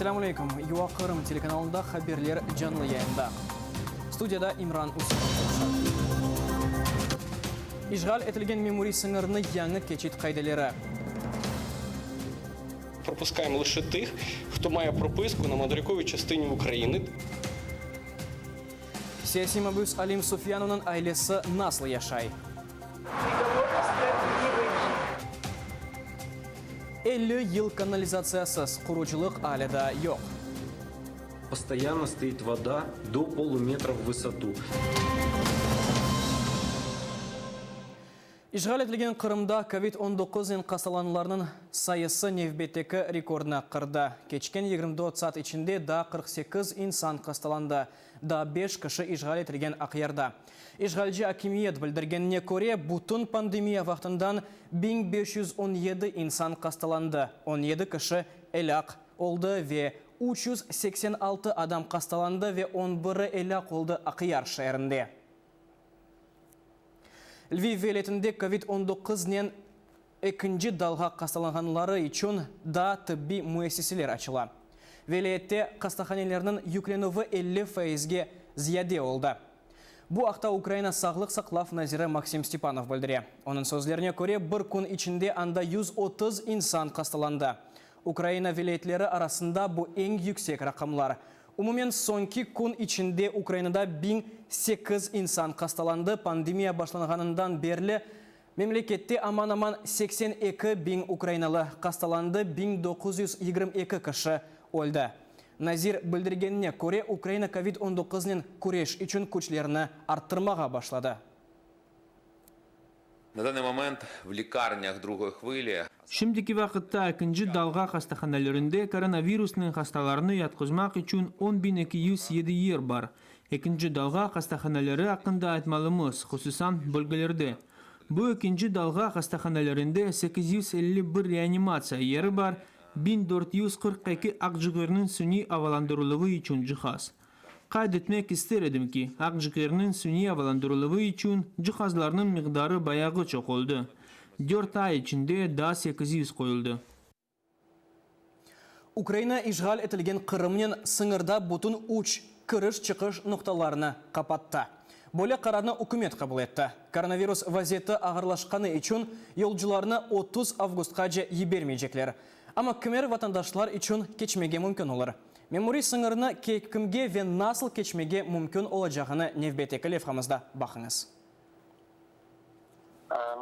Esselâmu aleykum! UA Qırım telekanalında haberler canlı yayında. Studiyada İmran Üseinov çalışa. İşğal etilgen memuriy sıñırnı yañı keçit qaideleri. Propuskaємо лише тих, хто має прописку на материковій частині України. Siyasiy mabüs Alim Sufyanovnıñ ailesi nasıl yaşay? 50 yıl kanalizatsiyasız, qurucılıq alâ daa yoq. Postoyanno stoit voda do polumetra v vısotu. İşğal etilgen Qırımda kovid 19 nen hastalanğanlarnıñ sayısı nevbetteki rekordnı qırdı. Keçken 24 saat içinde daa 48 insan hastalandı, daa beş kişi işğal etilgen Aqyarda. İşğalci akimiyet bildirgenine köre, bütün pandemiya vaqtından 1517 insan hastalandı, 17 kişi elâk oldı ve 386 adam hastalandı ve on biri elâk oldı Aqyar şeerinde. Lviv vilâyetinde kovid 19 nen ekinci dalğa hastalanğanları içün daa tıbbiy müessiseler açıla. Vilâyette hastahanelerniñ yüklenüvi 50 faizge ziyade oldı. Bu aqta Ukraina sağlıq saqlav naziri Maksim Stepanov bildire. Onıñ sözlerine köre, bir kün içinde anda 130 insan hastalandı. Ukraina vilâyetleri arasında bu eñ yüksek raqamlar. Umumen soñki kün içinde Ukrainada 1008 insan hastalandı, pandemiya başlanğanından berli memlekette aman-aman 82 biñ ukrainalı hastalandı, 1922 kişi öldi. Nazir bildirgenine köre, Ukraina kovid 19nen küreş içün küçlerini arttırmağa başladı. На данный момент в лікарнях другої хвилі Şimdiki vaqıtta ekinci dalğa hastahanelerinde koronavirusnen hastalarnı yatqızmaq içün 10 207 yer bar. Ekinci dalğa hastahaneleri aqqında aytmalımız, hususan bölgelerde. Bu ekinci dalğa hastahanelerinde 851 reanimatsiya yeri bar, 1442 aqcigerniñ suniy avalandırıluvı içün cihaz. Qayd etmek ister edim ki, aqcigerniñ suniy avalandırıluvı içün cihazlarnıñ miqdarı bayağı çoq oldı. 4 ay içinde daa 800 qoyuldı. Ukraina işğal etilgen Qırımnen sıñırda bütün üç kiriş-çıqış noqtalarını qapattı. Böyle qararnı ükümet qabul etti. Koronavirus vaziyeti ağırlaşqanı içün yolcularnı 30 avgustqace yibermeycekler. Amma kimer vatandaşlar içün keçmege mümkün olur. Memuriy sıñırnı kimge ve nasıl keçmege mümkün olacağını nevbetteki levhamızda baqıñız.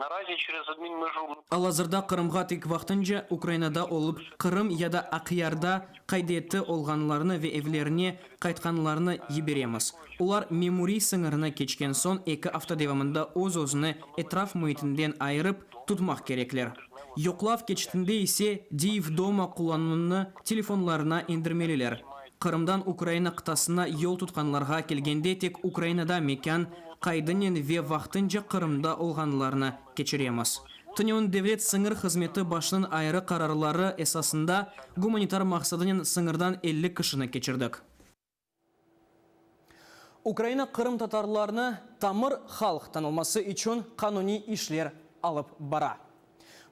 Наразі через адмінмежу Al-azırda Qırımğa tek vaqtınca Ukrainada olıp, Qırım ya da Aqyarda qaydeti olğanlarnı ve evlerine qaytqanlarnı yiberemiz. Olar memuriy sıñırnı keçken soñ eki afta devamında öz-özüni etraf müitinden ayırıp tutmaq kerekler. Yoqlav keçitinde ise Diy vdoma qullanımını telefonlarına endirmeliler. Qırımdan Ukraina qıtasına yol tutqanlarğa kelgende tek Ukrainada mekân qaydınen ve vaqtınca Qırımda olğanlarnı keçiremiz. Tünevin Devlet sıñır hızmeti başınıñ ayrı qararları esasında gumanitar maqsadınen sıñırdan 50 kişini keçirdik. Ukraina qırımtatarlarnı tamır halq tanılması içün qanuniy işler alıp bara.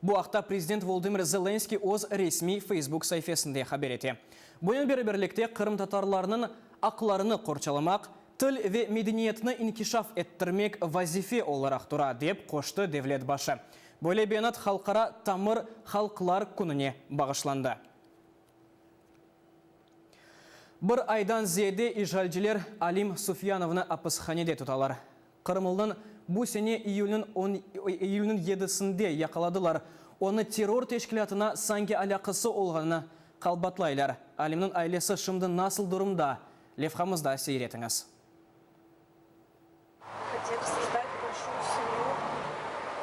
Bu aqta prezident Volodımır Zelenskıy öz resmiy Facebook saifesinde haber ete. Bunen beraberlikte qırımtatarlarnıñ aqlarını qorçalamaq, til ve medeniyetini inkişaf ettirmek vazife olaraq tura, dep qoştı devlet başı. Böyle beyanat Halqara tamır halqlar kününe bağışlandı. Bir aydan ziyade işğalciler Alim Sufyanovnı apishanede tutalar. Qırımlınıñ bu sene iyülniñ on iyülniñ yedisinde yaqaladılar. Onı terror teşkilâtına sanki alâqası olğanını qalbatlaylar. Alimniñ ailesi şimdi nasıl durumda? Levhamızda seyir etiñiz.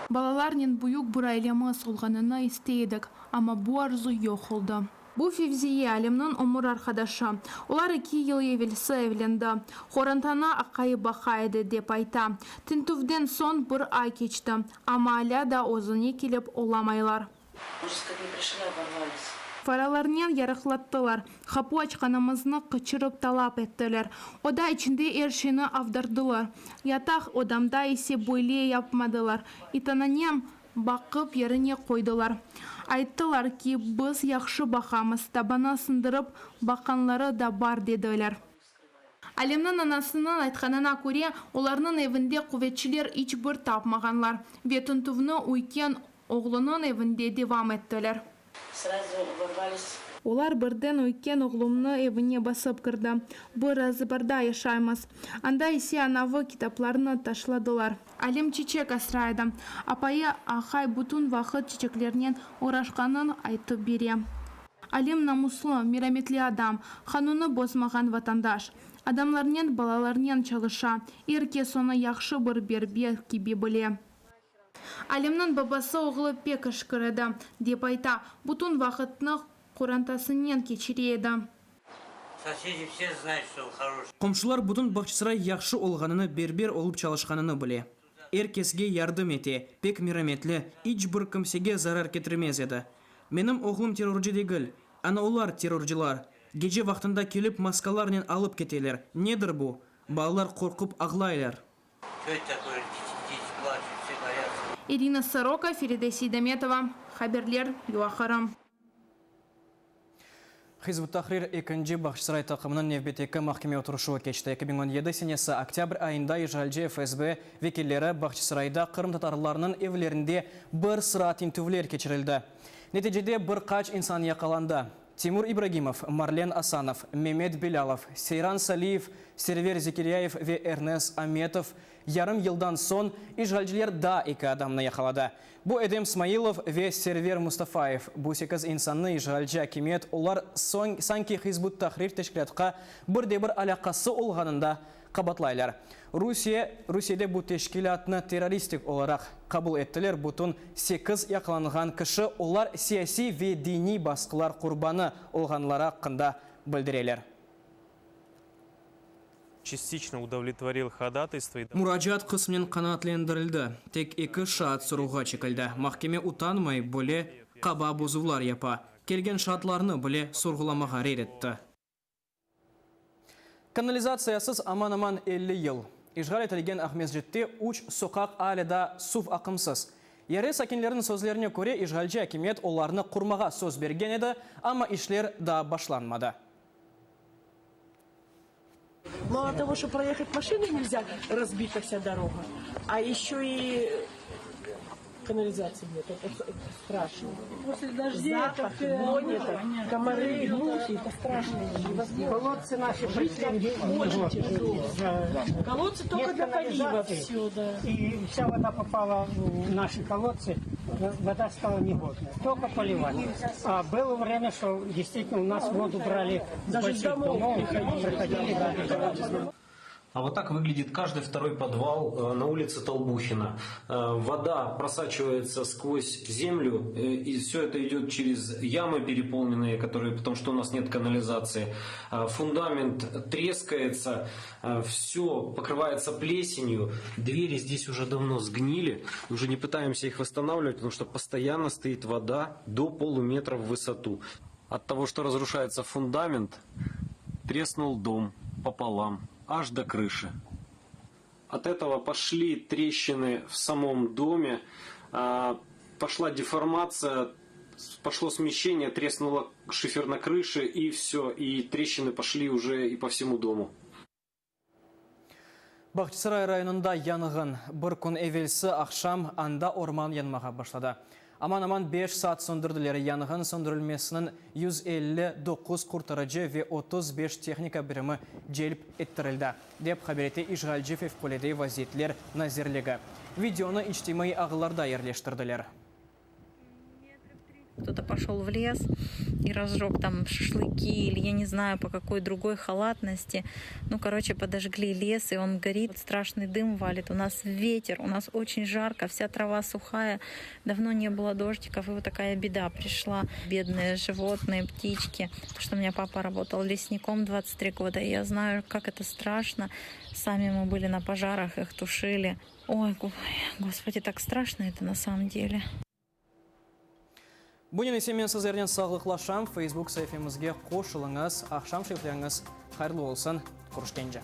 Balalarnen büyük bir ailemiz olğanını istey edik, amma bu arzu yoq oldı. Bu Fevziye, Alimniñ ömür arqadaşı. Olar eki yıl evelsi evlendi. Qorantanı aqayı baqa edi, dep ayta. Tintüvden soñ bir ay keçti, amma alâ da özüne kelip olamaylar. Faralarnen yarıqlattılar, qapu açqanımıznı qıçırıp talap ettiler. Oda içinde er şeyni avdardılar. Yataq odamda ise böyle yapmadılar. İtananem. Baqıp yerine qoydılar. Ayttılar ki, biz yahşı baqamız, tabanı sındırıp baqqanları da bar, dediler. Alimniñ anasınıñ aytqanına köre, olarnıñ evinde quvetçiler iç bir tapmağanlar ve tintüvni üyken oğlunıñ evinde devam ettiler. Olar birden üyken oğlumnı evine basıp kirdi. Bir azbarda yaşaymız. Anda ise anavı kitaplarnı taşladılar. Alim çiçek asray edi. Apayı aqay bütün vaqıt çiçeklernen oğraşqanın aytıp bere. Alim namuslı, merametli adam, qanunnı bozmağan vatandaş. Adamlarnen, balalarnen çalışa, er kes onı yahşı bir berber kibi bile. Alimniñ babası oğlu pek işkir edi, dep ayta, bütün vaqıtnı qorantasınen keçire edi. Qomşular bütün Bağçasaray yahşı olğanını, berber olıp çalışqanını bile. Er kesge yardım ete, pek merametli, iç bir kimsege zarar ketirmez edi. Menim oğlum terrorcı degil, ana olar terrorcılar. Gece vaqtında kelip maskalarnen alıp keteler. Nedir bu? Balalar qorqıp ağlaylar. İrina Soroka, Feride Seydametova, haberler, UA-Qırım. Hizb ut-Tahrir ekinci Bağçasaray taqımınıñ nevbetteki mahkeme oturışuvı keçti. 2017 senesi oktâbr ayında işğalci FSB vekilleri Bağçasarayda qırımtatarlarnıñ evlerinde bir sıra tintüvler keçirildi. Neticede bir qaç insan yaqalandı. Timur İbragimov, Marlen Asanov, Memet Belâlov, Seyran Saliyev, Server Zekeryayev ve Ernes Ametov yarım yıldan soñ işğalciler daa eki adamnı yaqaladı. Bu Edem Smailov ve Server Mustafayev. Bu sekiz insannı işğalci akimiyet olar soñ sanki Hizb ut-Tahrir teşkilâtqa bir de bir alâqası olğanında qabaatlaylar. Rusiye Rusiyede bu teşkilâtnı terroristik olaraq qabul ettiler, bütün sekiz yaqalanğan kişi olar siyasiy ve diniy basqılar qurbanı olğanları aqqında bildireler. Частично удовлетворил ходатайство. Muracaat qısmen qanaatlendirildi, tek eki şaat sorğuğa çekildi. Mahkeme utanmay, böyle qaba bozuvlar yapa, kelgen şaatlarnı bile sorğulamağa red etti. Kanalizatsiyasız aman-aman 50 yıl. İşğal etilgen Aqmescitte üç soqaq alâ daa suv aqımsız. Yerli sakinlerniñ sözlerine köre, işğalci akimiyet olarnı qurmağa söz bergen edi, amma işler daa başlanmadı. Mало того, что проехать машиной нельзя, разбита вся дорога, а еще и канализации нет. Это страшно. После дождей Запах, вонь, это, комары, мухи, это страшно. Невозможно. Колодцы наши Жить там очень тяжело. Колодцы только Нет для полива канализации. все, да. И вся вода попала в наши колодцы, вода стала негодной. Только поливать. А было время, что действительно у нас воду брали с Даже с больших домов домов, приходили, да. А вот так выглядит каждый второй подвал э, на улице Толбухина. Э, вода просачивается сквозь землю, э, и все это идет через ямы переполненные, которые, потому что у нас нет канализации. Фундамент трескается, все покрывается плесенью. Двери здесь уже давно сгнили, уже не пытаемся их восстанавливать, потому что постоянно стоит вода до полуметра в высоту. От того, что разрушается фундамент, треснул дом пополам, аж до крыши. От этого пошли трещины в самом доме, пошла деформация, пошло смещение, треснула шифер на крыше, и все, и трещины пошли уже и по всему дому. Bağçasaray rayonında yanğın. Bir kün evelsi aqşam anda orman yanmağa başladı. Aman-aman beş saat söndürdiler. Yanğın söndürilmesiniñ 159 qurtarıcı ve 35 tehnika birimi celp ettirildi, dep haber ete işğalci Fevqulâde vaziyetler nazirligi. Videonı içtimaiy ağlarda yerleştirdiler. Кто-то пошел в лес и разжег там шашлыки или я не знаю по какой другой халатности. Ну, короче, подожгли лес, и он горит. Страшный дым валит. У нас ветер, у нас очень жарко, вся трава сухая. Давно не было дождиков, и вот такая беда пришла. Бедные животные, птички. Потому что у меня папа работал лесником 23 года, и я знаю, как это страшно. Сами мы были на пожарах, их тушили. Ой, господи, так страшно это на самом деле. Bunen ise men sizlernen sağlıqlaşam. Facebook saifemizge qoşulıñız. Aqşam şerifleriñiz hayırlı olsun. Körüşkence.